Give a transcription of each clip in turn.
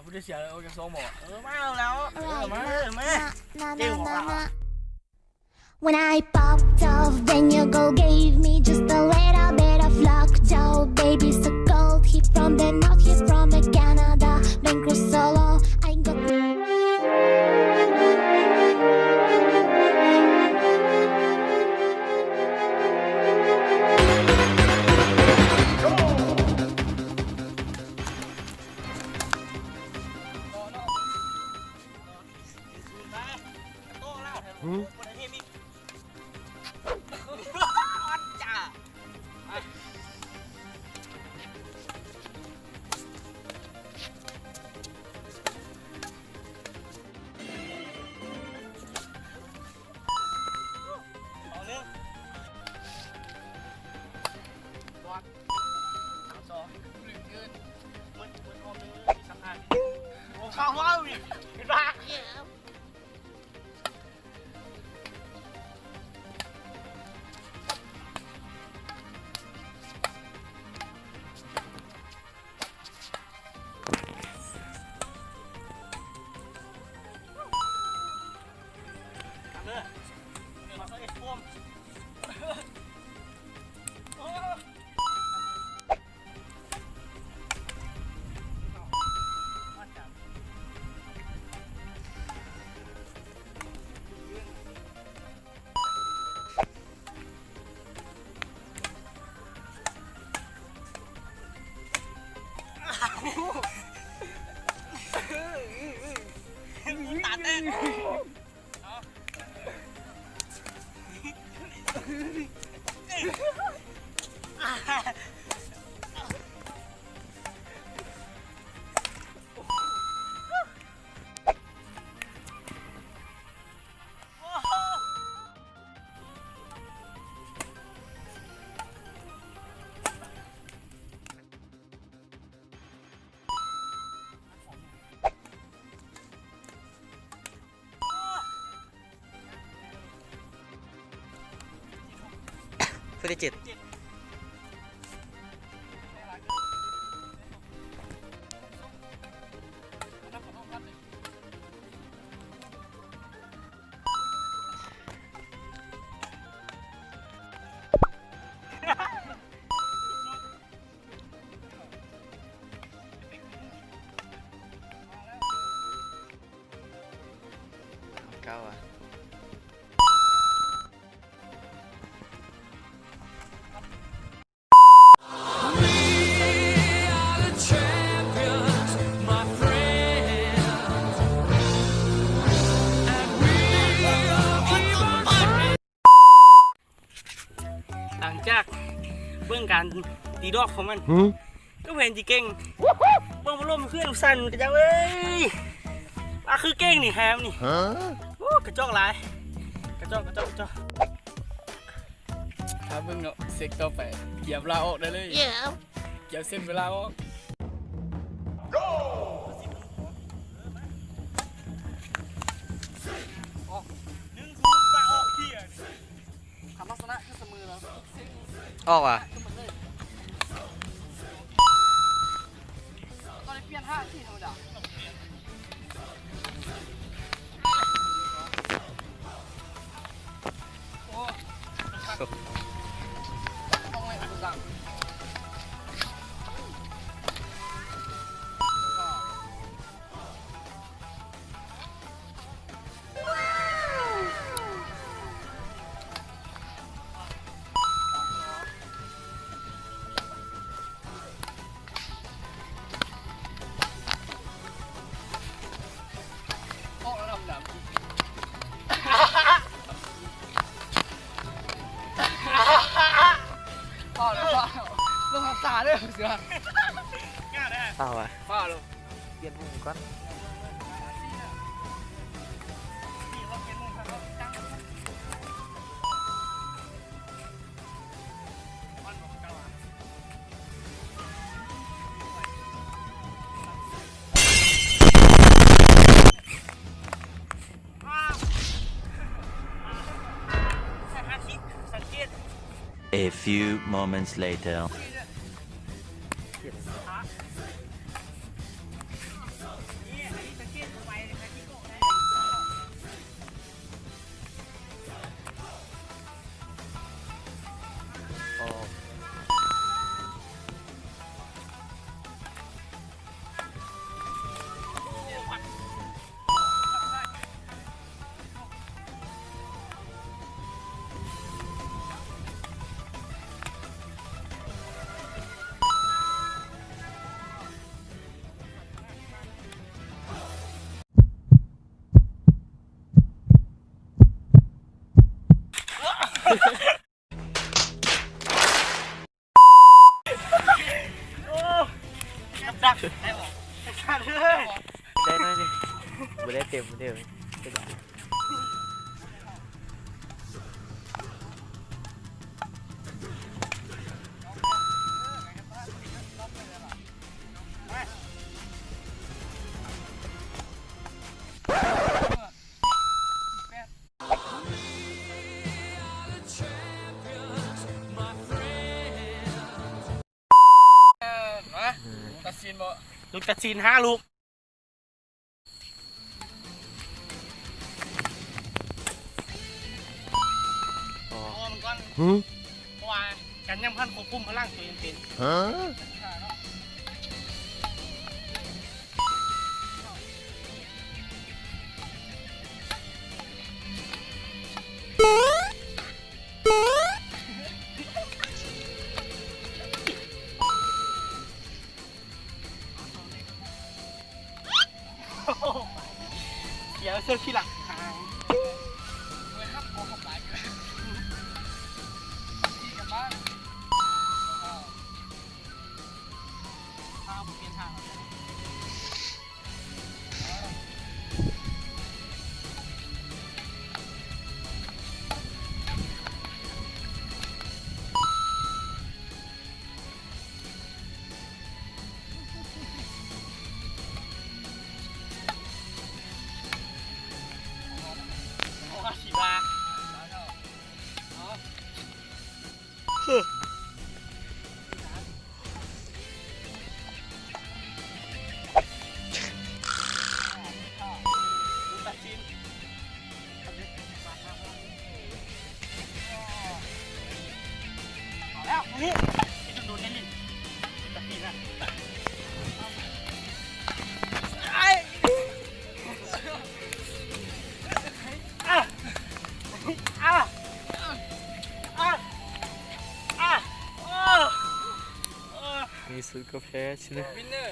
ຜູ້ໄດ້ເສຍອອກຈາກສອງໝໍ. ເອີ ມາແລ້ວ ເອີ ມາ ເອີ ມາ ເກັ່ງອອກລະ. When I popped off, then your girl gave me just a little bit of luck. Yo, baby, so cold. He from the north, he from the Canada. Been cruise solo, I ain't got ຜູ້ທີເຈັດ. ເກົ້າອະ. ຫຼັງຈາກເບິ່ງການຕີດອກຂອງມັນ ຫື ກໍແມ່ນຊິເກັ່ງ. ເບິ່ງພັດລົມຄືເອັນສັ່ນກະເຈົ້າເອີຍ. ວ່າຄືເກັ່ງນີ້ແຮມນີ້. ໂອ້ ກະຈອກຫຼາຍ ກະຈອກ ກະຈອກ ກະຈອກ. ຖ້າເບິ່ງເນາະ ເຊັກຕໍ່ໄປ ກຽມລາອອກໄດ້ເລີຍ. ກຽມເຊັກໄປລາອອກ. ອອກ ໜຶ່ງສູນ ລາອອກ. ຄັນລັກສະນະຄືສະເໝີແລ້ວ ອອກຫວາ? ຕ້ອງໄດ້ປ່ຽນຫ້ານາທີທຳມະດາ. ຟ້າວເດີ ຟ້າວເດີ ເສືອ. ຟ້າວຫວາ? ຟ້າວເດີ. ປ່ຽນມຸມກ່ອນ. สังเกต A few moments later. ໂອ້ ກັບດັກ ໄດ້ບໍ່? ໄດ້ໜ້ອຍໜຶ່ງ ບໍ່ໄດ້ເຕັມເດີ. ມາ ອືມ ຕັດສິນບໍ່? ລູກຕັດສິນຫ້າລູກ. ອໍ ເພາະວ່າມັນກ່ອນ ຫື ເພາະວ່າກັນຍັງບໍ່ທັນຄວບຄຸມພະລັງຕົວເອງເປັນ. ຮະ? ເສຍເສື້ອຂີ້ຫຼັງຫາຍ ເອີ ຮັບບໍ່ຮັບຫຼາຍ ທີ່ກັບບ້ານ ພາໄປປ່ຽນທາງ. ເອົາແລ້ວ ນີ້ ເຮັດໂດນໆ ໄດ້ຫຼິ້ນ ຕະປີນະ ໄອ້ ອາ ອາ ອາ ອາ ໂອ້ ໂອ້ ໃນທີ່ສຸດກໍແພ້ຊະເນາະ ວິນເນີ.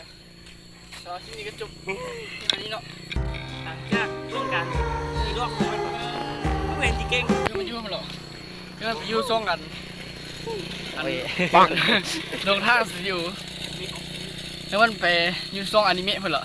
ສຳລັບຄລິບນີ້ກໍຈົບພຽງເທົ່ານີ້ເນາະ ຫຼັງຈາກເບິ່ງການຂີ່ລັອກຂອງມັນ ເອີ ເຫັນຊິເກັ່ງ ມັນຢູ່ຫັ້ນເນາະ ມັນໄປຢູ່ຊ່ອງອັນ ອັນ ໂອ້ຍ ດວງທາງສະຕູດິໂອ ແລ້ວມັນໄປຢູ່ຊ່ອງອານິເມະພຸ້ນເນາະ.